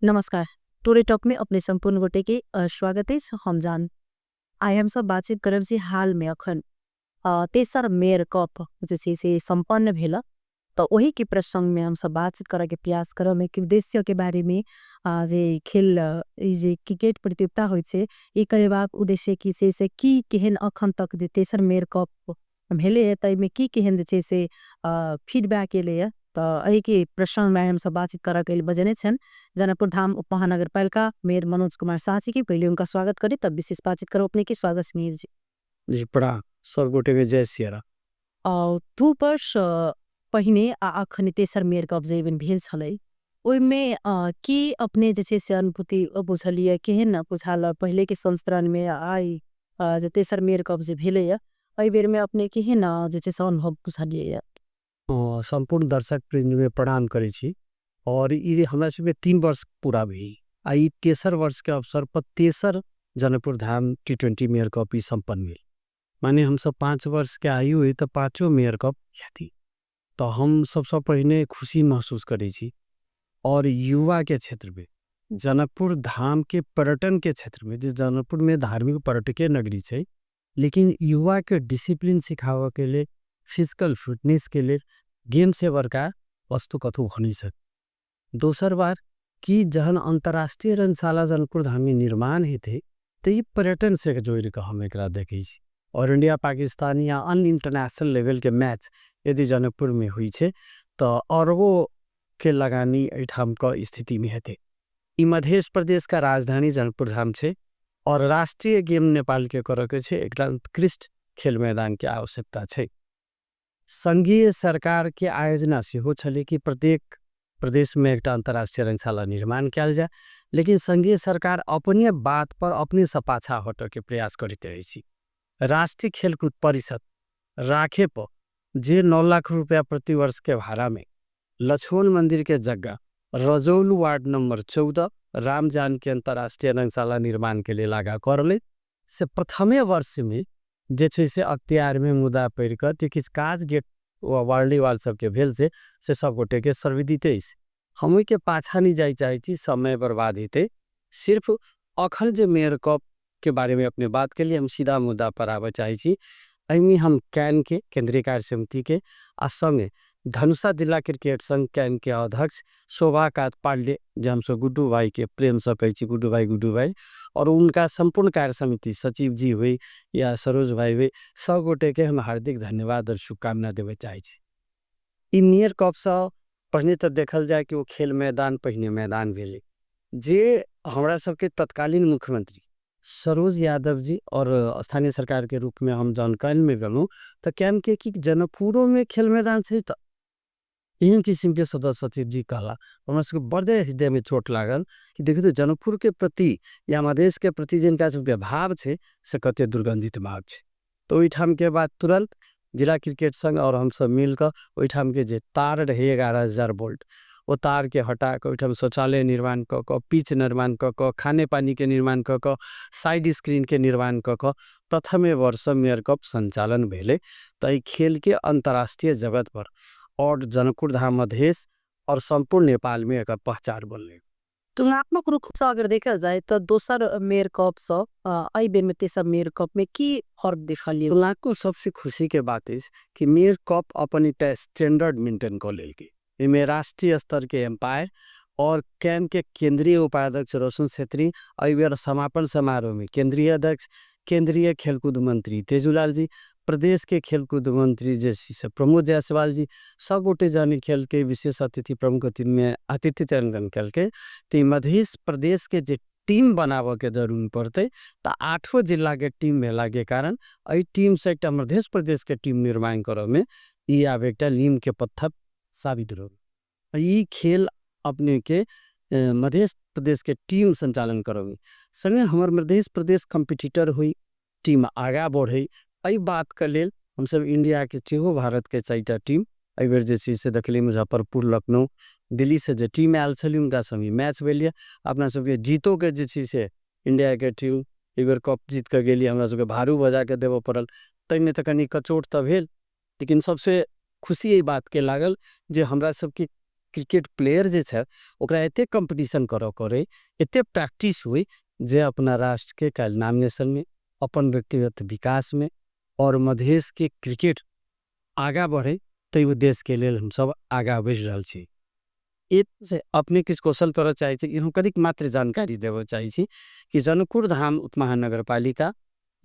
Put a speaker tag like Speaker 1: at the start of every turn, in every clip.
Speaker 1: नमस्कार, टोरे टॉक में अपने संपूर्ण गोटे के स्वागत अछि। हम जान आइ हम सब बातचीत करब जे हाल में अखन तेसर मेयर कप जे छै से संपन्न भेल, तो ओही के प्रसंग में हम सब बातचीत करऽ के प्रयास करब कि उद्देश्य के बारे में, जे खेल जे क्रिकेट प्रतियोगिता होइ छै ई करेबाक उद्देश्य की छै, से की केहन अखन तक जे तेसर मेयर कप भेलै तैमे की केहन जे छै से फीडबैक एलैए। तो एहि के प्रसंग में हम सब बातचीत करऽ के बजने छन जनकपुर धाम उप महानगरपालिका मेयर मनोज कुमार शाह जी के। पहले उनका स्वागत करी तब विशेष बातचीत करो। अपने के स्वागत मेयर जी।
Speaker 2: जी प्रणाम, सब गोटे के जय सिया।
Speaker 1: 2 वर्ष पहिने आ अखन तेसर मेयर कप जे भेल छलै ओहिमे की अपने जे छै से अनुभूति बुझलियै, केहन बुझाल पहले के संस्करण में आई जे तेसर मेयर कप जे भेलैए एहि बेर में अपने केहन जे छै से अनुभव बुझलियै?
Speaker 2: संपूर्ण दर्शक वृंद में प्रणाम करै छी। और ये हमरा सबके 3 वर्ष पूरा भेल आ ई तेसर वर्ष के अवसर पर तेसर Janakpur Dham T20 mayor cup ई संपन्न भेल। माने हम सब 5 वर्ष के आयु है तो 5 मेयर कप हेती, तो हम सबसे पहिने खुशी महसूस करै छी। और युवा के क्षेत्र में जनकपुर धाम के पर्यटन के क्षेत्र में, जे जनकपुर में धार्मिक पर्यटकीय नगरी छै, लेकिन युवा के डिसिप्लिन सिखावे के लिए, फिजिकल फिटनेस के लिए गेम से बड़का वस्तु कतहु हो नहीं सके। दोसर बार कि जहन अंतर्राष्ट्रीय रंगशाला जनकपुर धाम में निर्माण हेतै तो ये पर्यटन से जोड़ के हम एकरा देखै छी। और इंडिया पाकिस्तान या अन्य इंटरनेशनल लेवल के मैच यदि जनकपुर में हुई छे तो अरबों के लगानी एठाम का स्थिति में हेतै। ई मध्य प्रदेश का राजधानी जनकपुर धाम छे और राष्ट्रीय गेम नेपाल के करऽ के छे, एकरा उत्कृष्ट खेल मैदान के आवश्यकता छे। संघीय सरकार के आयोजना सेहो छलै कि प्रत्येक प्रदेश में एकटा अंतर्राष्ट्रीय रंगशाला निर्माण कयल जाय, लेकिन संघीय सरकार अपने बात पर अपने से पाछा हटऽ के प्रयास करैत रहै छी। राष्ट्रीय खेलकूद परिषद राखे पर जे 9 लाख रुपया प्रति वर्ष के भाड़ा में लक्ष्मण मंदिर के जगह रजौल वार्ड नंबर 14 राम जानकी अंतर्राष्ट्रीय रंगशाला निर्माण के लिए लगा कर ले, से प्रथमे वर्ष में जे छै से अख्तियार में मुदा पड़ि कऽ जे किछु काज जे वार्डी वाल सबके भेल से सब गोटे के सर्वविदित अछि। हम ओहिके पाछा नहीं जाय चाहै छी, समय बर्बाद हेतै। सिर्फ अखन जे मेयर कप के बारे में अपने बात के लिए हम सीधा मुद्दा पर आबऽ चाहै छी। एहिमे हम can के केंद्रीय कार्य समिति के आ संगे धनुषा जिला क्रिकेट संघ can के अध्यक्ष शोभाकांत पांडे, जे हमसब गुड्डू भाई के प्रेम से कहै छी गुड्डू भाई गुड्डू भाई, और उनका संपूर्ण कार्य समिति सचिव जी हुए या सरोज भाई हुए, सब गोटे के हम हार्दिक धन्यवाद और शुभकामना देवे चाहै छी। ई मेयर कपसँ पहिने तऽ देखल जाय कि ओ खेल मैदान पहिने मैदान भेलै, जे हमरा सबके तत्कालीन मुख्यमंत्री सरोज यादव जी और स्थानीय सरकार के रूप में हम जहन can में गेलहुँ तऽ can के कि जनकपुरो में खेल मैदान छै तऽ एहन किसिम के सदस्य सचिव जी कहला, हमरा सबके बड़े हृदय में चोट लागल कि देखियौ तऽ जनकपुर के प्रति या मधेश के प्रति जिनका सबके भाव छै से कते दुर्गंधित भाव छै। तऽ ओहिठाम के बाद तुरंत जिला क्रिकेट संघ और हमसब मिलकऽ ओहिठाम के जे तार रहै 11,000 वोल्ट, ओ तार के हटा कऽ ओहिठाम शौचालय निर्माण कऽ कऽ, पिच निर्माण कऽ कऽ, खाने पानी के निर्माण कऽ कऽ, साइड स्क्रीन के निर्माण कऽ कऽ प्रथमे वर्ष मेयर कप संचालन भेलै। तऽ एहि खेल के अंतर्राष्ट्रीय जगत पर और जनकपुर धाम मधेश और संपूर्ण नेपाल में एकर पहचान बनलै।
Speaker 1: तुलनात्मक रूप से अगर देखल जाए तो दोसर मेयर कप से एहि बेर में तेसर मेयर कप में की फर्क देखलियै?
Speaker 2: तुलनात्मक सबसे खुशी के बात अछि कि मेयर कप अपन एकटा स्टैंडर्ड मेंटेन कऽ लेलकै। एहिमे राष्ट्रीय स्तर के एम्पायर और can के केंद्रीय उपाध्यक्ष रोशन छेत्री एहि बेर समापन समारोह में केंद्रीय अध्यक्ष, केंद्रीय खेलकूद मंत्री तेजूलाल जी, प्रदेश के खेलकूद मंत्री जे से प्रमोद जायसवाल जी, सब गोटे जानी खेल के विशेष अतिथि प्रमुख अतिथि में अतिथि चयन कलके। तो मधेश प्रदेश के जे टीम बनाबऽ के जरूर पड़तै तऽ 8 जिला के टीम भेला के कारण एहि टीम से एकटा मधेश प्रदेश के टीम निर्माण करऽ में ई आब एकटा नीम के पत्थर साबित रहल। ई खेल अपने के मधेश प्रदेश के टीम संचालन करबै संगे हमर मधेश प्रदेश कॉम्पिटिटर हुई, टीम आगा बढ़े, एहि बात के लेल हमसब इंडिया के सेहो भारत के 4टा टीम एहि बेर जे छै से देखलियै मुजफ्फरपुर, लखनऊ, दिल्ली से जे टीम आयल छलै हुनका संगे मैच भेल यऽ। अपना सबके जीतो के जे छै से इंडिया के टीम एहि बेर कप जीत कऽ गेलियै, हमरा सबके भारू बजा के देबऽ पड़ल, ताहिमे तऽ कनि कचोट तऽ भेल, लेकिन सबसे खुशी एहि बात के लागल जे हमरा सबके क्रिकेट प्लेयर जे छै ओकरा एतेक कॉम्पिटिशन करऽ पड़े, एतेक प्रैक्टिस हुई जे अपना राष्ट्र के काल्हि नामिनेशन में, अपन व्यक्तिगत विकास में और मधेश के क्रिकेट आगा बढ़े ताहि उद्देश्य के लेल हमसब आगा बढ़ि रहल छी। एक से अपने किछु क्वेश्चन करऽ चाहै छी, हम कनिक मात्र जानकारी देबऽ चाहै छी कि जनकपुर धाम उपमहानगरपालिका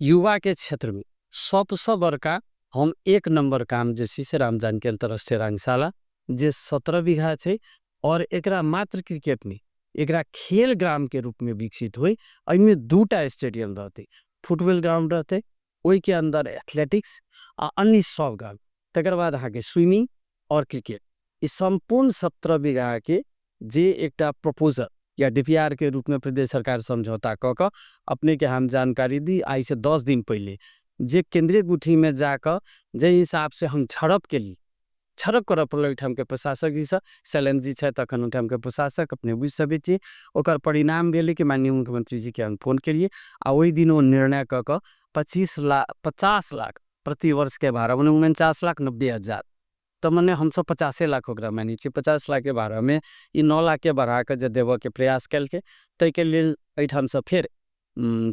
Speaker 2: युवा के क्षेत्र में सबसँ बड़का हम एक नंबर काम जे छै से राम जानकी अंतर्राष्ट्रीय रंगशाला जे 17 बीघा छै और एकरा मात्र क्रिकेट नहीं, एकरा खेल ग्राम के रूप में विकसित हुई। एहिमे 2टा स्टेडियम रहते, फुटबॉल ग्राउंड रहते, ओहि के अंदर एथलेटिक्स आ अन्य सब ग्राउंड, तकर बाद अहाँके स्विमिंग और क्रिकेट। ई सम्पूर्ण 17 बीघा के जे एकटा प्रपोजल या डीपीआर के रूप में प्रदेश सरकार समझौता कऽ कऽ अपने के हम जानकारी दी। आइ से 10 दिन पहले जे केंद्रीय गुठी में जाकऽ जाहि हिसाब से हम झड़प के लिए झड़प करऽ पड़ल ओहिठाम के प्रशासक जी से, शैलेन्द्र जी छथि तखन ओहिठाम के प्रशासक, अपने बुझि सकै छी। ओकर परिणाम भेलै कि माननीय मुख्यमंत्री जी के हम फोन केलिए आ ओहि दिन ओ निर्णय कऽ कऽ 25 लाख 50 लाख प्रति वर्ष के भाड़ा, मने 49,90,000, तऽ मने हमसब 50 लाख ओकरा मानै छियै। 50 लाख के भाड़ा में ई 9 लाख के बढ़ा कऽ जे देबऽ के प्रयास केलकै, ताहिके लेल एहिठामसँ फेर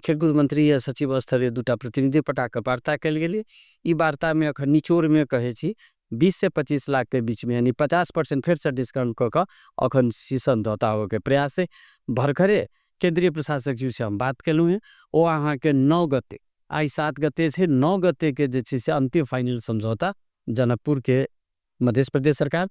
Speaker 2: खेलकूद मंत्री या सचिव स्तरीय 2टा प्रतिनिधि पठा कऽ वार्ता कयल गेलै। ई वार्तामे अखन निचोड़मे कहै छी 20 से 25 लाख के बीच में, यानी 50% फेर से डिस्काउंट कऽ कऽ अखन समझौता होबऽके प्रयास है। भरखरे केंद्रीय प्रशासक जी से हम बात केलहुँ हेँ, ओ अहाँके 9 गते, आइ 7 गते छै, 9 गते के जे छै से अंतिम फाइनल समझौता जनकपुर के मध्य प्रदेश सरकार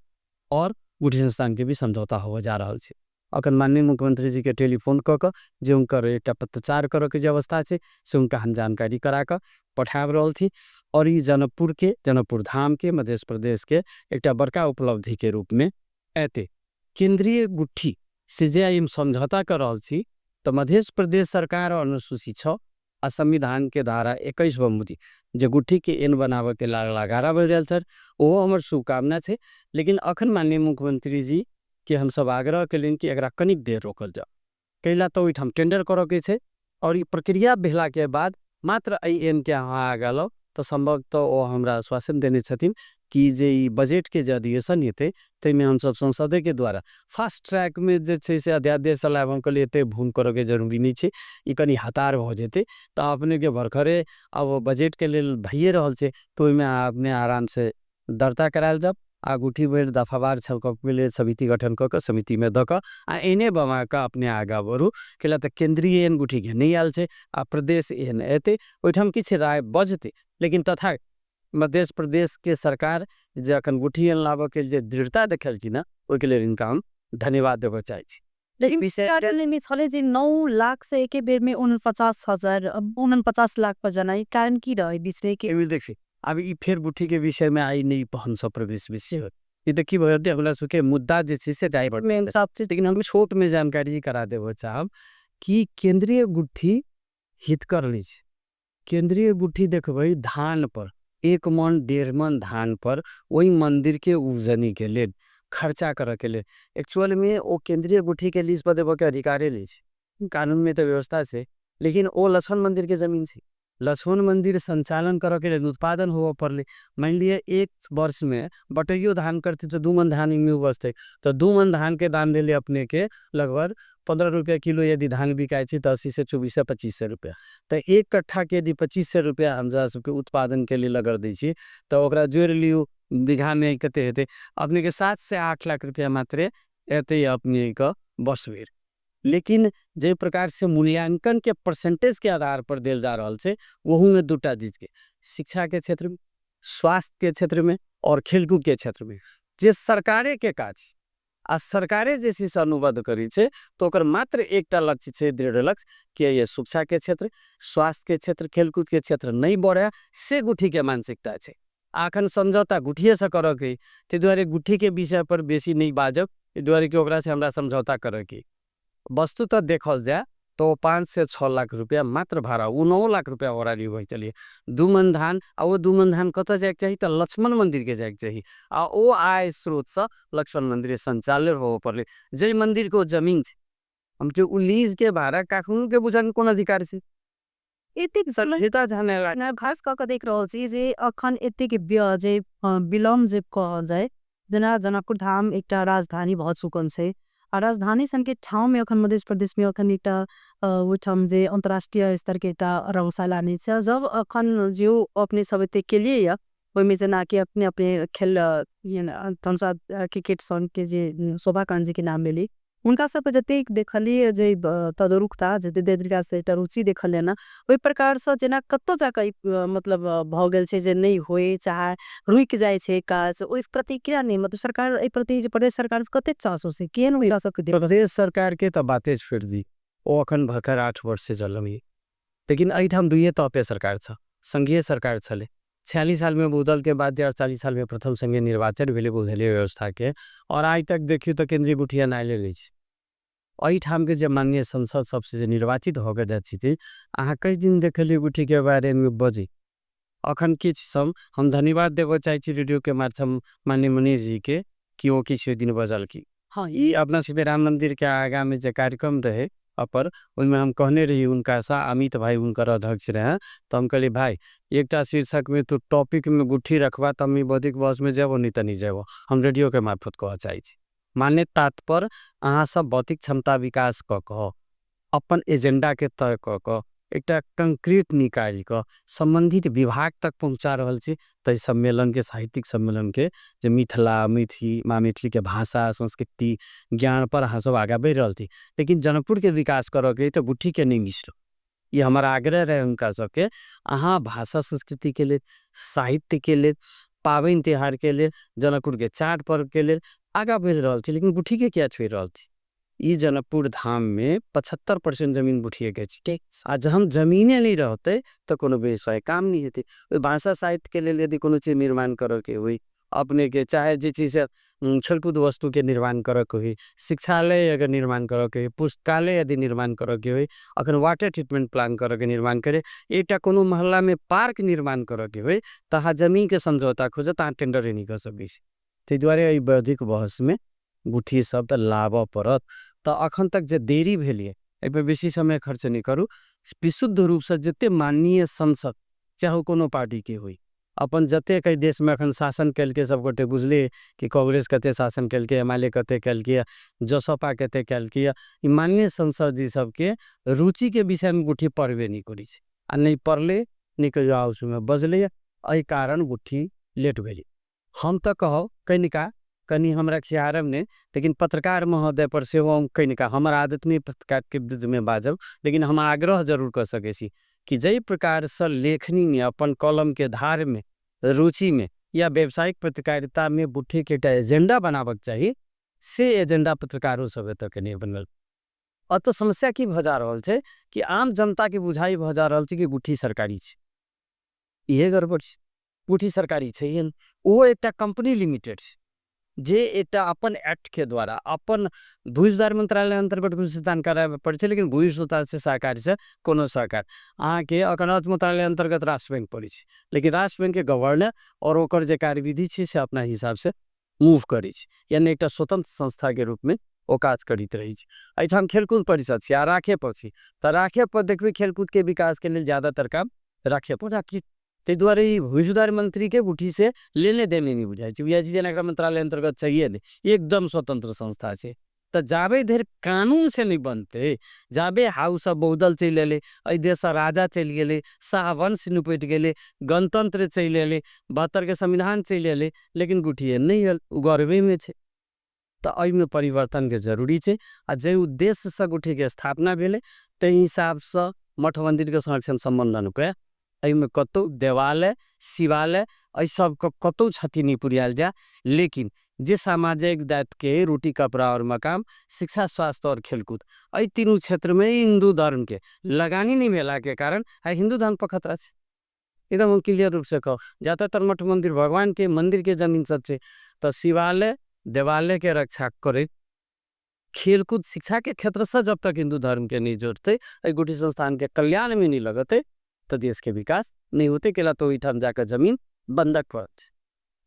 Speaker 2: और गुठी संस्थान के भी समझौता होबऽ जा रहल छै। अखन माननीय मुख्यमंत्री जी के टेलीफोन कऽ कऽ जे हुनकर एकटा पत्रचार करऽ के जे अवस्था छै से हुनका हम जानकारी करा कऽ पठाबि रहल छी। और ई जनकपुर के, जनकपुर धाम के, मध्य प्रदेश के एकटा बड़का उपलब्धि के रूप में एतै। केंद्रीय गुठी से जे आइ हम समझौता कर रहल छी तऽ मध्य प्रदेश सरकार अनुसूची 6 आ संविधान के धारा 21 बमोजिम जे गुठी के एन बनाबऽ के लागल अगाड़ा बढ़ि रहल छथि, ओहो हमर शुभकामना छै। लेकिन अखन माननीय मुख्यमंत्री जी के हमसब आग्रह केलनि कि एकरा कनिक देर रोकल जाओ, कैला तऽ ओहिठाम टेंडर करऽ के छै और ई प्रक्रिया भेला के बाद मात्र एहि एन के अहाँ आगाँ लाउ तऽ संभवतः ओ हमरा आश्वासन देने छथिन कि जे ई बजट के जे अधिवेशन हेतै ताहिमे हमसब संसदे के द्वारा फास्ट ट्रैक में जे छै से अध्यादेश लायब। हम कहलियै एते भूम करऽ के जरूरी नहि छै, ई कनि हतार भऽ जेतै, तऽ अपने के भरखरे अब बजट के लेल भइए रहल छै तऽ ओहिमे अपने आराम से दर्ता करायल जाउ आ गुठी भरि दफावार छलके लेल समिति गठन कऽ कऽ समिति में दऽ कऽ आ एने बना कऽ अपने आगाँ बढ़ू। कैला तऽ केंद्रीय एहन गुठी के नहि आयल छै आ प्रदेश एहन एतै, ओहिठाम किछु राय बजतै, लेकिन तथा मध्य प्रदेश के सरकार जे अखन गुठी एहन लाबऽ के जे दृढ़ता देखेलखिन हँ ओहिके लेल हिनका हम धन्यवाद देबऽ चाहै छी।
Speaker 1: लेकिन विषय छलै जे 9 लाख से एके बेर में 49,000 49 लाख पर जनाइ कारण की रहे बीचमे के?
Speaker 2: देखिए अब ई फेर गुठी के विषय में आई नहीं हमसब प्रवेश विषय ई तऽ की भऽ हमरा सबके मुद्दा जे छै से जाय पड़त, लेकिन हम छोट में जानकारी करा देबऽ चाहब कि केंद्रीय गुठी हितकर नहि छै। केंद्रीय गुठी देखबै धान पर 1 मन 1.5 मन धान पर ओहि मंदिर के उपजनी के लेल खर्चा करऽ के लेल एक्चुअल में ओ केंद्रीय गुठी के लीज पर देबऽ के अधिकारे नहि छै, कानून में तऽ व्यवस्था छै, लेकिन ओ लक्ष्मण मंदिर के जमीन छै, लक्ष्मण मंदिर संचालन करऽ के लेल उत्पादन होबऽ पड़लै। मान लिअ 1 वर्ष में बटैयो धान करतै तऽ 2 मन धान एहिमे उपजतै, तऽ 2 मन धान के दाम देले अपने के लगभग 15 रुपया किलो यदि धान बिकाइ छै तऽ 80 से 24 से 25 सए रुपया, तऽ 1 कट्ठा के यदि 25 सए रुपया हमरा सबके उत्पादन के लिए लगा दै छियै तऽ ओकरा जोड़ि लियौ बीघा में कते हेतै, अपने के 7 से 8 लाख रुपया मात्रे एतै अपने के वर्ष भरि। लेकिन जे प्रकार से मूल्यांकन के परसेंटेज के आधार पर देल जा रहल छै ओहू में 2टा चीज के, शिक्षा के क्षेत्र में, स्वास्थ्य के क्षेत्र में और खेलकूद के क्षेत्र में जे सरकारे के काज आ सरकारे जे छै से अनुबद्ध करै छै तऽ ओकर मात्र एकटा लक्ष्य छै, दृढ़ लक्ष्य कि ये शिक्षा के क्षेत्र, स्वास्थ्य के क्षेत्र, खेलकूद के क्षेत्र नहीं बढ़े, से गुठी के मानसिकता छै। आ अखन समझौता गुठिए से करऽ के, ताहि दुआरे गुठी के विषय पर बेसी नहीं बाजब, एहि दुआरे कि ओकरा से हमरा समझौता करऽ के। वस्तुतः देखल जाय तो 5 से 6 लाख रुपया मात्र भाड़ा, ओ 9 लाख रुपया ओराली होइ चलिए 2 मन धान, आ ओ 2 मन धान कतऽ जायके चाही तऽ लक्ष्मण मंदिर के जायके चाही, आ ओ आय स्रोत से लक्ष्मण मंदिर संचालन होबऽ पड़लै। जाहि मंदिर के ओ जमीन छै, हम जे ओ लीज के भाड़ा काखनो के बुझन कोन अधिकार छै?
Speaker 1: एतेक
Speaker 2: सभ्यता जाने
Speaker 1: खास कऽ कऽ देख रहल छी जे अखन एतेक जे विलम्ब जे कहल जाय जेना जनकपुर धाम एकटा राजधानी भऽ चुकल छै आ राजधानी सन के ठाउँ में अखन मध्य प्रदेश में अखन एकटा ओहिठाम जे अंतर्राष्ट्रीय स्तर के एकटा रंगशाला नहि छै। जब अखन जो अपने सब एते केलिए या ओहिमे जेनाकि अपने अपने खेल क्रिकेट संघ के जे शोभा कांत जी के नाम लेली, हुनका सबके जतेक देखलिए जे तदरुकता जते तरीका से एकटा रुचि देखलिए ना, ओहि प्रकार से जेना कतौ जाके मतलब भऽ गेल छै जे नहि होय चाहे रुकि जाइ छै काज, ओहि प्रतिक्रिया नहि, मतलब सरकार एहि प्रति जे प्रदेश सरकार कते चासो छै केहन हुनका सबके।
Speaker 2: प्रदेश सरकार के तऽ बाते छोड़ि दी, ओ अखन भरखर 8 वर्ष से चलल, लेकिन एहिठाम दुइये तह पे सरकार छ, संघीय सरकार छलै। 46 साल में बहुदल के बाद 48 साल में प्रथम संघीय निर्वाचन भेलै बहुदलीय व्यवस्था के, और आइ तक देखियौ तऽ केंद्रीय गुठिया नहि आयल अछि। एहिठाम के जे माननीय संसद सबसे जे निर्वाचित हो के जाइ छथिन, अहाँ कई दिन देखलियै गुठी के बारे में बजै? अखन किछु सम हम धन्यवाद देबऽ चाहै छी रेडियो के माध्यम माननीय मनीष जी के कि ओ किछु दिन बजलखिन। हँ, ई अपना सबके राम मंदिर के आगाँ में जे कार्यक्रम रहे अपर, ओहिमे हम कहने रही हुनकासँ, अमित भाई हुनकर अध्यक्ष रहे, तऽ हम कहलियै भाई एकटा शीर्षक में तू टॉपिक में गुठी रखबा तऽ हम ई बौद्धिक बहस में जेबो नहीं तऽ नहीं जेबो। हम रेडियो के मार्फत कहऽ चाहै छी, माने तात्पर्य अहाँ सब बौद्धिक क्षमता विकास कऽ कऽ अपन एजेंडा के तय कऽ कऽ एकटा कंक्रीट निकालि कऽ सम्बन्धित विभाग तक पहुँचा रहल छी। ताहि सम्मेलन के, साहित्यिक सम्मेलन के जे मिथिला मिथि माँ मैथिली के भाषा संस्कृति ज्ञान पर अहाँ सब आगाँ बढ़ि रहल छी, लेकिन जनकपुर के विकास करऽ के तऽ गुठी के नहि मिश्र, ई हमर आग्रह रहे हुनका सबके। अहाँ भाषा संस्कृति के लेल, साहित्य के लेल, पाबनि तिहार के लेल, जनकपुर के चाट पर्व के लेल आगाँ बढ़ि रहल छी, लेकिन गुठी के किया छोड़ि रहल छी? ई जनकपुर धाम में 75% जमीन गुठिए के छै, आ जहन जमीने नहीं रहते तो कोनो व्यवसाय काम नहीं हेतै। ओहि भाषा साहित्य के लेल यदि कोनो चीज निर्माण करऽ के होइ अपने के, चाहे जे चीज से खेलकूद वस्तु के निर्माण करऽ के होइ, शिक्षालय अगर निर्माण करऽ के होइ, पुस्तकालय यदि निर्माण करऽ के होइ, अखन वाटर ट्रीटमेंट प्लांट करऽ के निर्माण करे, एकटा कोनो मोहल्ला में पार्क निर्माण करऽ के होइ, तऽ अहाँ जमीन के समझौता खोजत, अहाँ टेंडरे नहीं कऽ सकै छी। ताहि दुआरे एहि बौद्धिक बहस में गुठी शब्द लाबऽ पड़त। तऽ अखन तक जे देरी भेल ये एहिपर बेसी समय खर्च नहि करू, विशुद्ध रूपसँ जते माननीय संसद चाहे कोनो पार्टी के होइ, अपन जतेक एहि देशमे अखन शासन केलकै सबगोटे बुझलियै कि कांग्रेस कते शासन केलकै, एम.एल.ए. कते केलकै, जसपा कते केलकै, ई माननीय संसद जी सबके रुचिके विषयमे गुठी पढ़बे नहि करै छै, आ नहि पढ़लै नहि कहियो हाउसमे बजलै, एहि कारण गुठी लेट भेलै। हम तऽ कहब कनिका कनि हमरा खियारब नहि, लेकिन पत्रकार महोदय पर सेहो हम कनिका, हमर आदत नहि पत्रकारके विरुद्धमे बाजब, लेकिन हम आग्रह जरूर कऽ सकै छी कि जाहि प्रकारसँ लेखनीमे अपन कलमके धारमे रुचिमे या व्यावसायिक पत्रकारितामे गुठीके एकटा एजेंडा बनाबक चाही, से एजेंडा पत्रकारो सब एतऽ के नहि बनल। अतऽ समस्या की भऽ जा रहल छै कि आम जनताके बुझाइ भऽ जा रहल छै कि गुठी सरकारी छै, इहे गड़बड़ छै। गुठी सरकारी छै, ओहो एकटा कंपनी लिमिटेड छै जे एकटा अपन एक्ट के द्वारा अपन भूमि सुधार मंत्रालय अंतर्गत भूमि संस्थान कराबय पड़ै छै, लेकिन भूमि सुधार से सहकारी से कोनो सहकार अहाँके अखन अर्थ मंत्रालय अंतर्गत राष्ट्र बैंक पड़ै छै, लेकिन राष्ट्र बैंक के गवर्नर और ओकर जे कार्यविधि छै से अपना हिसाब से मूव करै छै, यानी एकटा स्वतंत्र संस्था के रूप में ओ काज करैत रहै छै। एहिठाम खेलकूद परिषद छै आ राखे पर छै, तऽ राखे पर देखबै खेलकूद के विकास के लेल ज्यादातर काम राखे पर राखी, ताहि दुआरे ई भूमि सुधार मंत्री के गुठी से लेने देने नहि बुझाइ छै, बुझाइ छै जेना एकरा मंत्रालय अन्तर्गत चाहिए नहि, एकदम स्वतंत्र संस्था छै। तऽ जाबे धरि कानून से नहि बनतै, जाबे हाउस ऑफ बहुदल चलि एलै, एहि देशसँ राजा चलि गेलै, शाहवंश निपटि गेलै, गणतंत्र चलि एलै, 72 के संविधान चलि एलै, लेकिन गुठिए नहि आयल, ओ गर्वेमे छै। तऽ एहिमे परिवर्तनके जरूरी छै, आ जाहि उद्देश्यसँ गुठीके स्थापना भेलै ताहि हिसाबसँ मठ मन्दिरके संरक्षण सम्बन्धन के एहिमे कतहु देवालय शिवालय एहि सबके कतहु क्षति नहि पुरियाल जाय, लेकिन जे सामाजिक दायित्व के रोटी कपड़ा और मकान, शिक्षा स्वास्थ्य और खेलकूद, एहि तीनू क्षेत्र में हिंदू धर्म के लगानी नहीं भेला के कारण आ हिंदू धर्म पर खतरा छै। एकदम हम क्लियर रूप से कहू, ज्यादातर मठ मंदिर भगवान के मंदिर के जमीन सब छै, तऽ शिवालय देवालय के रक्षा करे खेलकूद शिक्षा के क्षेत्र से जब तक हिंदू धर्म के नहीं जोड़ते, एहि गुठी संस्थान के कल्याण में नहीं लगते, तो देश के विकास नहीं होते, केला तो ओहिठाम जाकर जमीन बंधक पड़त।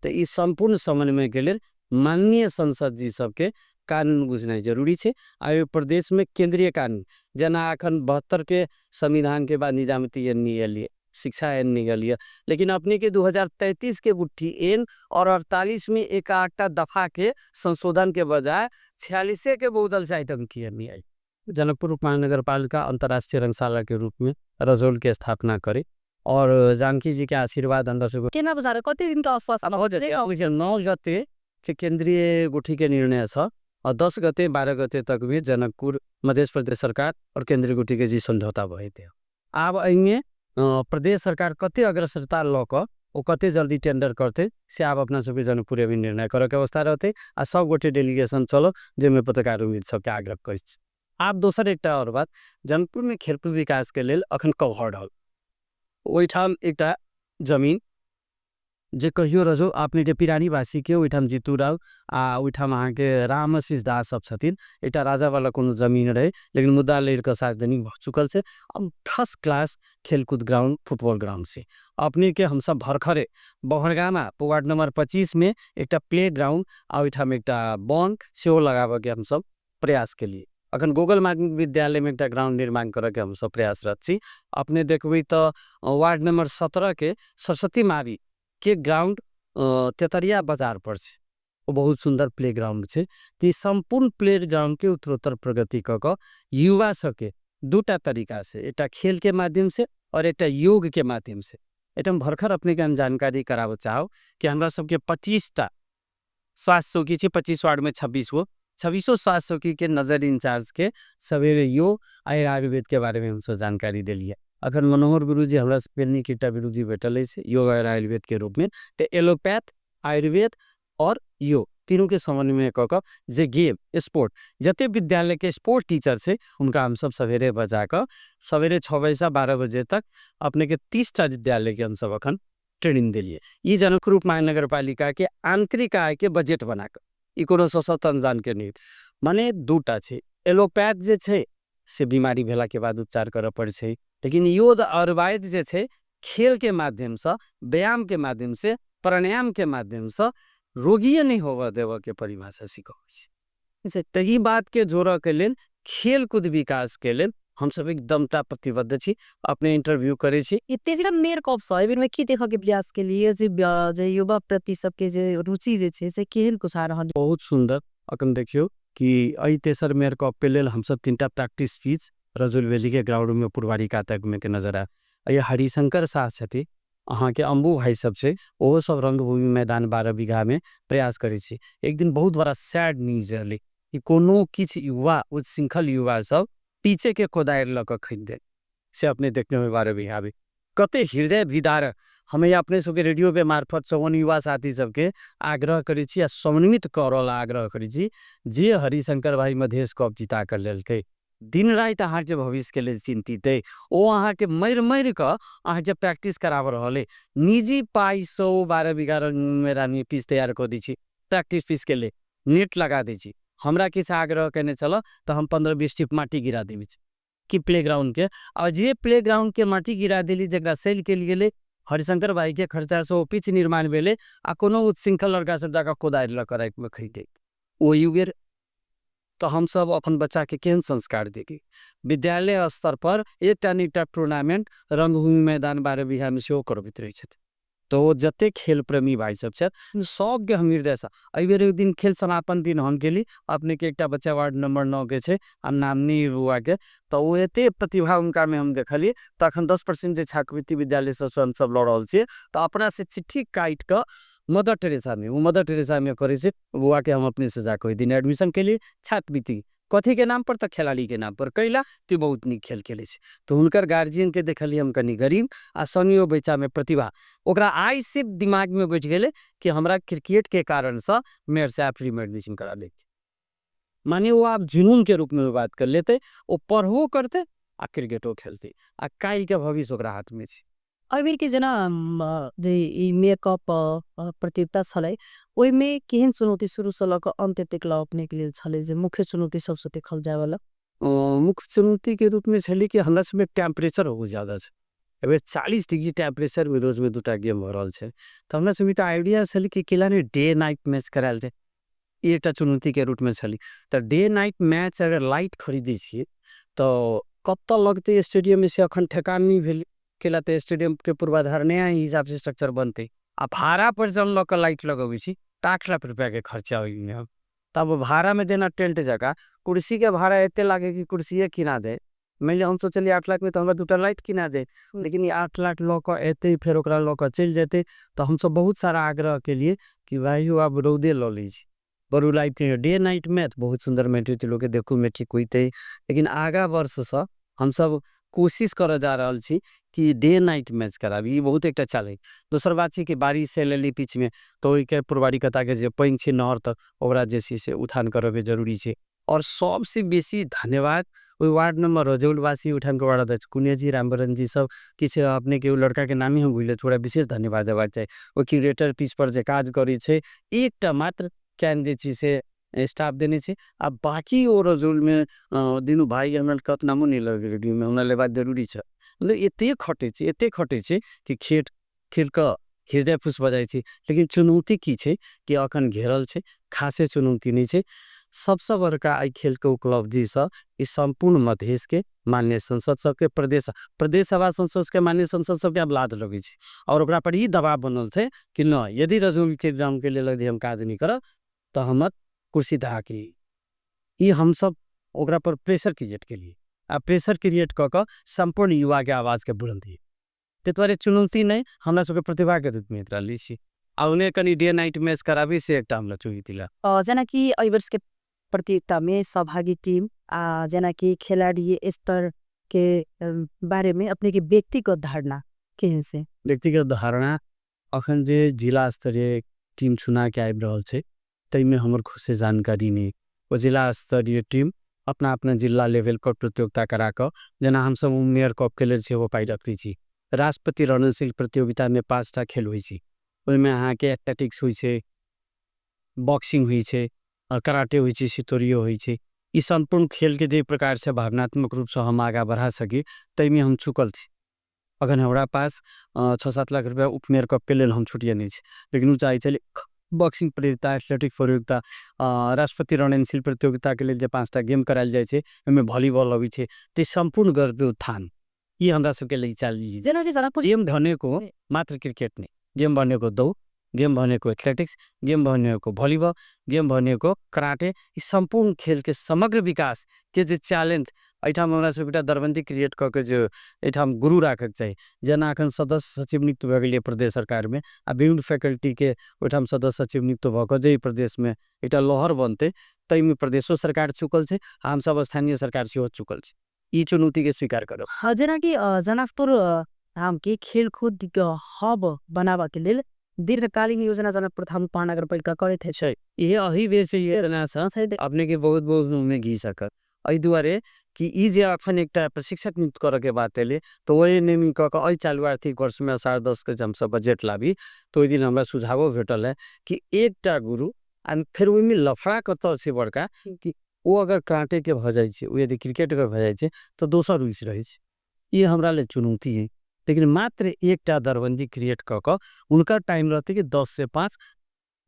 Speaker 2: तो ई सम्पूर्ण समन्वय के लेल माननीय संसद जी सबके कानून बुझनाइ जरूरी छै। आ ओहि प्रदेश में केंद्रीय कानून, जेना अखन 72 के संविधान के बाद निजामती एलियै, शिक्षा एन निकल यऽ, लेकिन अपने के 2033 के गुट्ठी एन और 48 में एक आठटा दफा के संशोधन के बजाय 46 के बहुदल से आइटम किए नहीं आई। जनकपुर उपमहानगरपालिका अंतर्राष्ट्रीय रंगशाला के रूप में रजौल के स्थापना करे और जानकी जी के आशीर्वाद अंदर से
Speaker 1: केना बुझा कते दिन के आश्वासन
Speaker 2: हो जाए। 9 गते के केंद्रीय गुठी के निर्णय छ और 10 गते 12 गते तक भी जनकपुर मध्य प्रदेश सरकार और केंद्रीय गुठी के जी समझौता भए थे। आब एहिमे प्रदेश सरकार कते अग्रसरता लऽ कऽ ओ कते जल्दी टेंडर करते से आब अपना सबके जनकपुर भी निर्णय करऽ के अवस्था रहते आ सब गोटे डेलीगेशन चलो जाहिमे पत्रकार उम्मीद सबके आग्रह करै छी। आब दोसर एकटा और बात, जनकपुर में खेलकूद विकास के लेल अखन कवहर हल ओहिठाम एकटा जमीन जे कहियो रजो अपने के पिरानीवासी के ओहिठाम जीतू राव आ ओहिठाम अहाँके रामशिष दास सब छथिन, एकटा राजा वाला कोनो जमीन रहे, लेकिन मुद्दा लड़ि कऽ सार्वजनिक भऽ चुकल छै। अब फर्स्ट क्लास खेलकूद ग्राउंड फुटबॉल ग्राउंड से अपने के हमसब भरखरे बहरगामा वार्ड नंबर 25 में एकटा प्ले ग्राउंड आ ओहिठाम एकटा बन सेहो लगाबऽ के हमसब प्रयास केलिए। अखन गूगल माध्यमिक विद्यालय में एकटा ग्राउंड निर्माण करऽ के हमसब प्रयासरत छी। अपने देखबै तऽ वार्ड नंबर 17 के सरस्वती मावी के ग्राउंड तेतरिया बाजार पर छै, ओ बहुत सुंदर प्ले ग्राउंड छै। तऽ ई सम्पूर्ण प्ले ग्राउंड के उत्तरोत्तर प्रगति कऽ कऽ युवा सबके दूटा तरीका से, एकटा खेल के माध्यम से और एकटा योग के माध्यम से। एहिठाम भरखर अपने के हम जानकारी कराबऽ चाहब कि हमरा सबके 25टा स्वास्थ्य चौकी छै, 25 वार्ड में 26 गो, 26 स्वास्थ्य चौकी के नजर इंचार्ज के सवेरे योग आ आयुर्वेद के बारे में हमसब जानकारी देलियै। अखन मनोहर गुरुजी हमरा सबके नीक एकटा गुरुजी भेटल अछि योग और आयुर्वेद के रूप में, तऽ एलोपैथ, आयुर्वेद और योग तीनों के समन्वय कऽ कऽ जे गेम स्पोर्ट जते विद्यालय के स्पोर्ट टीचर छै उनका हमसब सवेरे बजा कऽ सवेरे 6 बजे से 12 बजे तक अपने के 30टा विद्यालय के हमसब अखन ट्रेनिंग देलियै। ई जनकपुर उपमहानगरपालिका के आंतरिक आय के बजट बना कऽ, ई कोनो सशक्त अनुदान के नहि, माने दूटा छै। एलोपैथ जे छै से बीमारी भेला के बाद उपचार करऽ पड़ै छै, लेकिन योग आयुर्वेद जे छै खेल के माध्यम से, व्यायाम के माध्यम से, प्राणायाम के माध्यम से रोगिये नहीं होबऽ देबऽ के परिभाषा सिखबै छै। तऽ ई बात के जोड़ऽ के लेल खेलकूद विकास के लेल हमसब एकदमता प्रतिबद्ध छी। अपने इंटरव्यू करै छी।
Speaker 1: ई तेसरा मेयर कप सँ एहि बेर की देखऽ के प्रयास के लिए जे युवा प्रति सबके जे रुचि जे छै से केहन कुछ आ रहल?
Speaker 2: बहुत सुंदर। अखन देखियौ कि एहि तेसर मेयर कप के लेल हमसब 3टा प्रैक्टिस पिच रजौल वैली के ग्राउंड में पुरवारी कातक में के नजर आयल। एहि हरिशंकर शाह छथि, अहाँके अम्बू भाई सब छै, ओहो सब रंगभूमि मैदान 12 बीघा में प्रयास करै छी। एक दिन बहुत बड़ा सैड न्यूज एलै कि कोनो किछु युवा उच्छृंखल युवा सब पीछे के कोदारि लऽ कऽ खरीद देल, से अपने देखने में 12 बीघा में कते हृदय विदारक। हमें अपने सबके रेडियो के मार्फत 54 युवा साथी सबके आग्रह करै छी आ समन्वित करऽ ला आग्रह करै छी जे हरिशंकर भाई मधेश कप जिता कर लेलकै, दिन राति अहाँके भविष्य के लेल चिंतित अइ, ओ अहाँके मरि मरि कऽ अहाँके प्रैक्टिस कराबऽ रहल अइ। निजी पाइ सँ ओ 12 बीघा मैदान पिच तैयार कऽ दै छी, प्रैक्टिस पिच के लेल नेट लगा दै छी। हमरा किछु आग्रह केने छलऽ तऽ हम 15-20 टिप माटी गिरा देने छी कि प्ले ग्राउंड के, और जे प्ले ग्राउंड के माटी गिरा देली जकरा सैल कयल गेलै, हरिशंकर भाई के खर्चा से ओ पिच निर्माण भेलै आ कोनो उच्छृंखल लड़का सब जाकऽ कोदारि लऽ कऽ रातिमे खरीदै ओहि बेर। तऽ हमसब अपन बच्चा के केहन संस्कार देगी? विद्यालय स्तर पर एकटा ने एकटा टूर्नामेंट रंगभूमि मैदान 12 बीघा में सेहो करबैत रहै छथिन। तऽ ओ जते खेल प्रेमी भाई सब छथि सबके हम हृदयसँ एहि बेर एक दिन खेल समापन दिन हम गेली, अपने के एकटा बच्चा वार्ड नंबर 9 के छै आ नामनी रुआ के, तऽ ओ एते प्रतिभा उनका में हम देखलियै। तऽ अखन 10% जे छात्रवृत्ति विद्यालय सबसँ हमसब लऽ रहल छियै, तऽ अपना से चिट्ठी काटि कऽ मदर टेरेसा में, ओ मदर टेरेसा में करै छै, बौआ के हम अपने से जाकऽ ओहि दिन एडमिशन केलियै छात्रवृत्ति कथी के नाम पर, तऽ खेलाड़ी के नाम पर। कैला कि बहुत नीक खेल खेलै छै। तऽ हुनकर गार्जियन के देखलियै हम कनि गरीब आ संगे ओ बच्चा में प्रतिभा, ओकरा आइ से दिमाग में बैठ गेलै कि हमरा क्रिकेट के कारण से मेयर साहब फ्री में एडमिशन करा ले, माने ओ आब जुनून के रूप में बात कर लेते, ओ पढ़बो करते आ क्रिकेटो खेलते आ काल्हि के भविष्य ओकरा हाथ में छै।
Speaker 1: एहि बेर के जेना जे ई मेयर कप प्रतियोगिता छलै ओहिमे केहन चुनौती शुरू से लऽ कऽ अंत तक लऽ अपने के लेल छलै जे मुख्य चुनौती सबसँ देखल जाय वाला?
Speaker 2: मुख्य चुनौती के रूप में छलै कि हमरा सबमे टेम्परेचर बहुत ज्यादा छै। एहि बेर 40 डिग्री टेम्परेचर में रोज में 2टा गेम भऽ रहल छै, तऽ हमरा सबके एकटा आइडिया छलै कि केला ने डे नाइट मैच करायल जाय, ई एकटा चुनौती के रूप में छलै। तऽ डे नाइट मैच अगर लाइट खरीदै छियै तऽ कतऽ लगतै स्टेडियम में से अखन ठेकान नहि भेलै, केला तऽ स्टेडियम के पूर्वाधार नया हिसाब से स्ट्रक्चर बनतै। आ भाड़ा पर जब लऽ कऽ लाइट लगबै छी तऽ 8 लाख रुपया के खर्चा ओहिमे। तब भाड़ा में जेना टेंट जकाँ कुर्सी के भाड़ा एते लागे कि कुर्सिये किना जाय। मानि लिअ, हम सोचलियै 8 लाख में तऽ हमरा दूटा लाइट किना जाय, लेकिन ई 8 लाख लऽ कऽ एतै, फेर ओकरा लऽ कऽ चलि जेतै। तऽ हमसब बहुत सारा आग्रह केलियै कि भाइ आब रौदे लऽ लै छी, बरू लाइट डे नाइट मैच बहुत सुन्दर मैच होइतै, लोकके देखूमे ठीक होइतै। लेकिन आगा वर्षसँ हमसब कोशिश करऽ जा रहल छी कि डे नाइट मैच कराबी। ई बहुत एकटा चैलेंज। दोसर बात छै कि बारिश एलै बीचमे, तऽ ओहिके पुरवारी जे पानि छै नहर तक, ओकरा जे छै से उठान करऽके जरूरी छै। आओर सबसँ बेसी धन्यवाद ओहि वार्ड नंबर रजौलवासी, ओहिठामके वार्ड अध्यक्ष कुनिया जी, रामबरन जी सब किछु अपनेके ओ लड़काके नामे हम भुलि जाइ छी, ओकरा विशेष धन्यवाद देबाक चाही। ओ क्यूरेटर पिच पर जे काज करै छै, एकटा मात्र can जे छै से स्टाफ देने छै आ बाँकी ओ रजौलमे दुनू भाइ, हमरा कत नामो नहि लगे रेडियोमे, हमरा लेबाक जरूरी छै, मतलब एतेक खटै छै, एतेक खटै छै कि खेल खेल कऽ हृदय खुश भऽ जाइ छै। लेकिन चुनौती की छै कि अखन घेरल छै, खासे चुनौती नहि छै। सबसँ बड़का एहि खेलके उपलब्धिसँ ई सम्पूर्ण मधेशके मान्य संसद सबके, प्रदेश प्रदेश सभा संसदके मान्य संसद सबके आब लाज लगै छै आओर ओकरा पर ई दबाव बनल छै कि नहि, यदि रजौलके ग्रामके लेल यदि हम काज नहि करब तऽ हमर कुर्सी दहाके। ई हमसब ओकरा पर प्रेशर क्रिएट केलियै आ प्रेशर क्रिएट कऽ कऽ सम्पूर्ण युवाके आवाजके बुलन्दी। ताहि दुआरे चुनौती नहि, हमरा सबके प्रतिभाके रूपमे एकरा लै छी आ ओन्ने कनि डे नाइट मैच कराबी, से एकटा हमरा चुनौती ला।
Speaker 1: जेनाकि एहि वर्षके प्रतियोगितामे सहभागी टीम आ जेनाकि खेलाड़ी स्तर के बारेमे अपने के व्यक्तिगत धारणा केहन से?
Speaker 2: व्यक्तिगत धारणा, अखन जे जिला स्तरीय टीम चुना के आबि रहल छै ताहिमे हमर खुद से जानकारी नहि। ओ जिला स्तरीय टीम अपना अपना जिला लेवल पर प्रतियोगिता करा कऽ, जेना हमसब मेयर कपके लेल सेहो पाइ रखै छी। राष्ट्रपति रणनशील प्रतियोगितामे पाँचटा खेल होइ छै। ओहिमे अहाँके एथलेटिक्स होइ छै, बॉक्सिंग होइ छै, कराटे होइ छै, सितोरियो होइ छै। ई सम्पूर्ण खेलके जे प्रकारसँ भावनात्मक रूपसँ हम आगाँ बढ़ा सकी, ताहिमे हम चुकल छी। अखन हमरा पास 6-7 लाख रुपया उपमेयर कपके लेल हम छुटिएने छी, लेकिन ओ चाहै छलै बॉक्सिंग प्रतियोगिता, एथलेटिक प्रतियोगिता, राष्ट्रपति रणनशील प्रतियोगिताके लेल जे पाँचटा गेम करायल जाइ छै, ओहिमे भलिबल अबै छै, त्यो सम्पूर्ण गरेको उत्थान यी हमरा सबके लागि च्यालेन्ज।
Speaker 1: जेनाकि जनकपुर
Speaker 2: गेम भनेको मात्र क्रिकेट नै, गेम भनेको दौड, गेम भनेको एथलेटिक्स, गेम भनेको भलिबल, गेम भनेको कराटे। यी सम्पूर्ण खेलके समग्र विकास के जे च्यालेन्ज, एहिठाम हमरा सबके एकटा दरबन्दी क्रिएट कऽ के जे एहिठाम गुरु राखैके चाही। जेना एखन सदस्य सचिव नियुक्त भऽ गेलियै प्रदेश सरकारमे आ विभिन्न फैकल्टीके ओहिठाम सदस्य सचिव नियुक्त भऽ कऽ जाहि प्रदेशमे एकटा लहर बनतै, ताहिमे प्रदेशो सरकार चुकल छै आ हमसब स्थानीय सरकार सेहो चुकल छै। ई चुनौतीके स्वीकार करब।
Speaker 1: जेनाकि जनकपुर धामके खेलकुद हब बनाबऽके लेल दीर्घकालीन योजना जनकपुर धाम उपमहानगरपालिका करैत है?
Speaker 2: छै, इहे अही बेर से योजना छ अपने के बहुत बहुत में घी सकत। एहि दुआरे कि ई जे अखन एकटा प्रशिक्षक नियुक्त करऽ के बात एलै, तऽ ओहि नेमी कऽ कऽ एहि चालू आर्थिक वर्षमे असार 10 के हमसब बजट लाबी, तऽ ओहि दिन हमरा सुझावो भेटल है कि एकटा गुरु। आ फेर ओहिमे लफड़ा कतऽ छै बड़का कि ओ अगर कराटेके भऽ जाइ छै, ओ यदि क्रिकेटके भऽ जाइ छै, तऽ दोसर रुचि रहै छै। ई हमरा लेल चुनौती है, लेकिन मात्र एकटा दरबन्दी क्रिएट कऽ कऽ हुनकर टाइम रहतै कि 10 से 5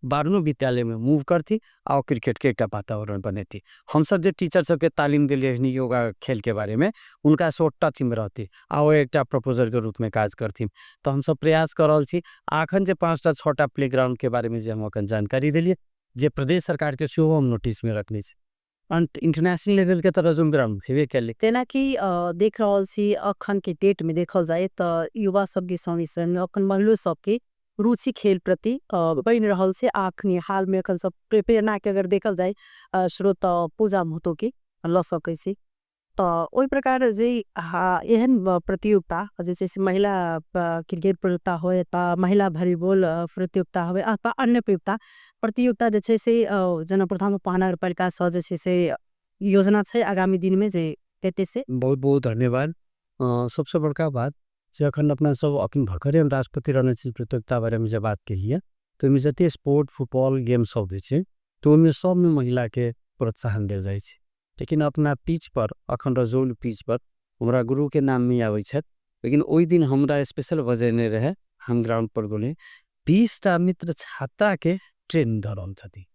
Speaker 2: बारनो विद्यालयमे मूव करथि आ क्रिकेटके एकटा वातावरण बनेती। हमसब जे टीचर सबके तालिम देलियै हन योगा खेलके बारेमे, हुनका से ओ टचमे रहती आ ओ एकटा प्रपोजलके रूपमे काज करथिन। तऽ हमसब प्रयास कऽ रहल छी। आ अखन जे पाँचटा छओटा प्ले ग्राउंडके बारेमे जे हम अखन जानकारी देलियै, जे प्रदेश सरकारके सेहो हम नोटिसमे रखने छी, इंटरनेशनल लेवलके तऽ रजौल ग्राउंड हेबे केलै।
Speaker 1: जेनाकि देख रहल छी, अखन के डेट में देखल जाय तऽ युवा सबके संगे संग अखन महिलो सबके रुचि खेल प्रति बढ़ि रहल छै। आ अखनी हाल में अखन सब प्रेरणा के अगर देखल जाय स्रोत तऽ पूजा महतो के लऽ सकै छी। तऽ ओहि प्रकार जे एहन प्रतियोगिता जे छै से महिला क्रिकेट प्रतियोगिता होय, महिला वॉलीबॉल प्रतियोगिता होय अथवा अन्य प्रतियोगिता जे छै से जनकपुर धाम उपमहानगरपालिका सँ जे छै से योजना छै आगामी दिन में जे हेतै से?
Speaker 2: बहुत बहुत धन्यवाद। सबसे बड़का बात जे अखन अपना सब अखन भर्खरे हम राष्ट्रपति रणजी प्रतियोगिता बारेमे जे बात केलियै, तऽ ओहिमे जते स्पोर्ट फुटबॉल गेम सब होइ छै, तऽ ओहिमे सबमे महिलाके प्रोत्साहन देल जाइ छै। लेकिन अपना पिच पर, अखन रजौल पिच पर, हमरा गुरुके नाम नहि आबै छथि, लेकिन ओहि दिन हमरा स्पेशल बजेने रहै। हम ग्राउंड पर गेलियै, 20टा मित्र छात्राके ट्रेन दऽ रहल छथिन।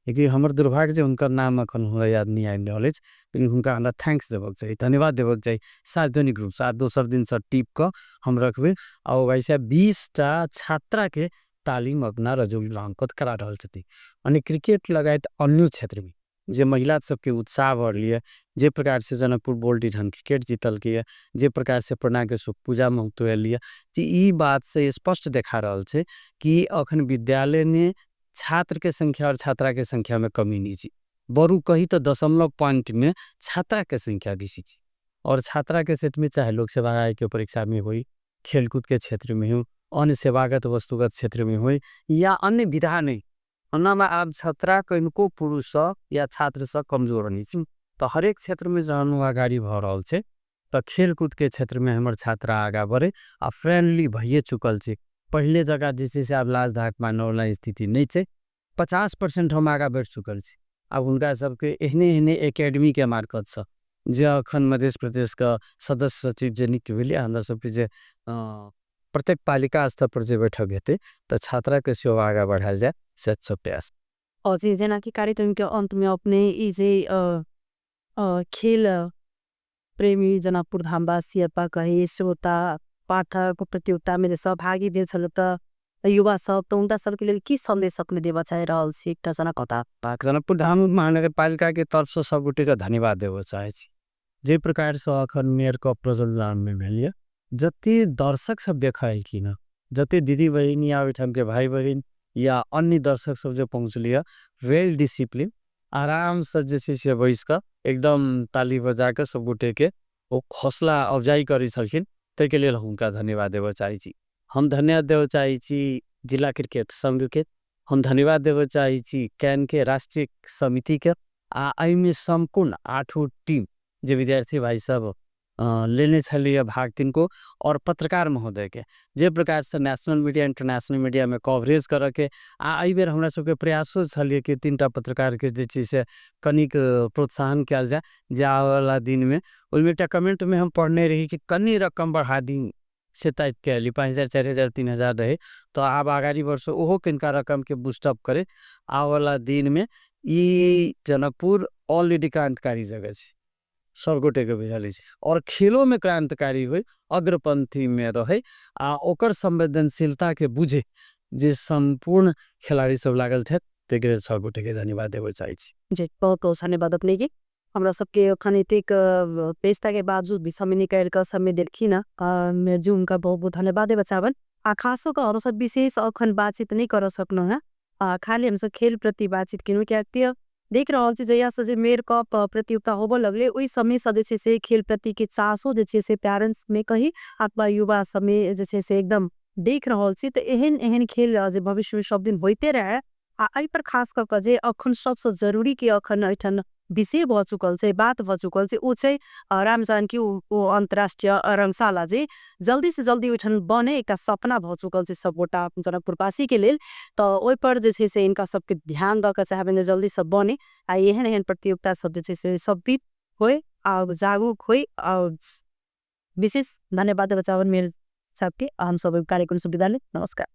Speaker 2: लेकिन हमर दुर्भाग्य जे हुनकर नाम एखन हमरा याद नहि आबि रहल अछि, लेकिन हुनका हमरा thanks देबऽके चाही, धन्यवाद देबऽके चाही सार्वजनिक रूपसँ। आ दोसर दिनसँ टिप कऽ हम रखबै। आ ओ भाइ साहेब 20 टा छात्राके तालिम अपना रजौली ग्राउंड पर करा रहल छथिन। यानी क्रिकेट लगायत अन्य क्षेत्रमे जे महिला सबके उत्साह बढ़लियै, जे प्रकारसँ जनकपुर बोर्ड एहन क्रिकेट जीतलकै, जे प्रकारसँ प्रणाके पूजा महत्व एलियै, जे ई बात से स्पष्ट देखा रहल छै कि अखन विद्यालयमे छात्रके संख्या और छात्राके संख्यामे कमी नहि छै, बरु कही तऽ दशमलव पॉइंटमे छात्राके संख्या बेसी छै। और छात्राके क्षेत्रमे चाहे लोक सेवा आयोगके परीक्षामे होइ, खेलकूदके क्षेत्रमे हो, अन्य सेवागत वस्तुगत क्षेत्रमे होइ या अन्य विधा नहि, ओनामे आब छात्रा कनिको पुरुषसँ या छात्रसँ कमजोर नहि छै। तऽ हरेक क्षेत्रमे जहन ओ अगाडि भऽ रहल छै तऽ खेलकूदके क्षेत्रमे हमर छात्रा आगाँ बढ़े आ फ्रेंडली भइए चुकल छै। पहिले जगह जे छै से आब लाज धाक मानवला स्थिति नहि छै। 50% हम आगाँ बढ़ि चुकल छी। आब हुनका सबके एहने एहने एकेडमीके मार्फतसँ जे अखन मध्य प्रदेशके सदस्य सचिव जे नियुक्त भेलै, हमरा सबके जे प्रत्येक पालिका स्तर पर जे बैठक हेतै तऽ छात्राके सेहो आगाँ बढ़ायल जाय, से सब प्रयास।
Speaker 1: जी, जेनाकि कार्यक्रमके अन्तमे अपने ई जे खेल प्रेमी जनकपुर धामवासी अथवा कही श्रोता पाठक प्रतियोगितामे जे सहभागी भेल छल तऽ युवा सब तऽ हुनका सबके लेल की सन्देश अपने देबऽ चाहि रहल छी एकटा जनकता?
Speaker 2: जनकपुर धाम महानगरपालिकाके तरफसँ सब गोटेके धन्यवाद देबऽ चाहै छी। जे प्रकारसँ अखन मेयर कप प्रज्वलमे भेल यऽ, जते दर्शक सब देखऽ एलखिन हँ, जते दीदी बहिनी या ओहिठामके भाइ बहिन या अन्य दर्शक सब जे पहुँचलियै, वेल डिसिप्लिन आरामसँ जे छै से बैस कऽ एकदम ताली बजा कऽ सब गोटेके ओ हौसला अफजाइ करै छलखिन, ताहिके लेल हुनका धन्यवाद देबऽ चाहै छी। हम धन्यवाद देबऽ चाहै छी जिला क्रिकेट संघके, हम धन्यवाद देबऽ चाहै छी कैनके राष्ट्रीय समितिके, आ एहिमे सम्पूर्ण आठो टीम जे विद्यार्थी भाइ सब लेने छलियै भाग तिनको, और पत्रकार महोदयके जे प्रकारसँ नेशनल मीडिया इंटरनेशनल मीडियामे कवरेज करऽके। आ एहिबेर हमरा सबके प्रयासो छलियै कि 3 टा पत्रकारके जे छै से कनिक प्रोत्साहन कयल जाय, जे आबयवला दिनमे ओहिमे एकटा कमेंटमे हम पढ़ने रही कि कनि रकम बढ़ा दी से टाइपके एली 5000, 4000, 3000 रहै, तऽ आब अगाडि वर्ष ओहो कनिका रकमके बूस्टअप करे। आबयवला दिनमे ई जनकपुर ऑलरेडी क्रांतिकारी जगह छै, सब गोटेके बुझल अछि, आओर खेलोमे क्रांतिकारी होइ, अग्रपंक्तिमे रहै आ ओकर संवेदनशीलताके बुझे जे सम्पूर्ण खेलाड़ी सब लागल छथि, ताहिके लेल सब गोटेके धन्यवाद देबऽ चाहै छी।
Speaker 1: जी, बहुत बहुत धन्यवाद अपने के। हमरा सबके अखन एतेक व्यस्तता के बावजूद भी समय निकालि कऽ समय देलखिन हँ जी, हुनका बहुत बहुत धन्यवाद देबऽ चाहबनि। आ खासो कऽ हमसब विशेष अखन बातचीत नहि करऽ सकलहुँ हँ, खाली हमसब खेल प्रति बातचीत केलहुँ, कियाकि देख रहल छी जहिया से जे मेयर कप प्रतियोगिता होबऽ लगलै, ओहि समय से जे छै से खेल प्रति के चासो जे छै से पेरेंट्स में कही अथवा युवा सबमे जे छै से एकदम देख रहल छी। तऽ एहन एहन खेल जे भविष्य में सब दिन होइते रहे। आ एहि पर खास कऽ कऽ जे अखन सबसँ जरूरी के अखन एहिठाम विषय भऽ चुकल छै, बात भऽ चुकल छै, ओ छै रामजानकी ओ अन्तर्राष्ट्रीय रंगशाला जे जल्दी से जल्दी ओहिठाम बने, एकटा सपना भऽ चुकल छै सबगोटा जनकपुरवासी के लेल। तऽ ओहिपर जे छै से हिनका सबके ध्यान दऽ कऽ चाहबनि जे जल्दी से बने आ एहन एहन प्रतियोगिता सब जे छै से सब दिन होइ आ जागरूक होइ। आ विशेष धन्यवाद देबऽ चाहबनि मेयर साहबके। हम सब कार्यक्रम से विदा। नमस्कार।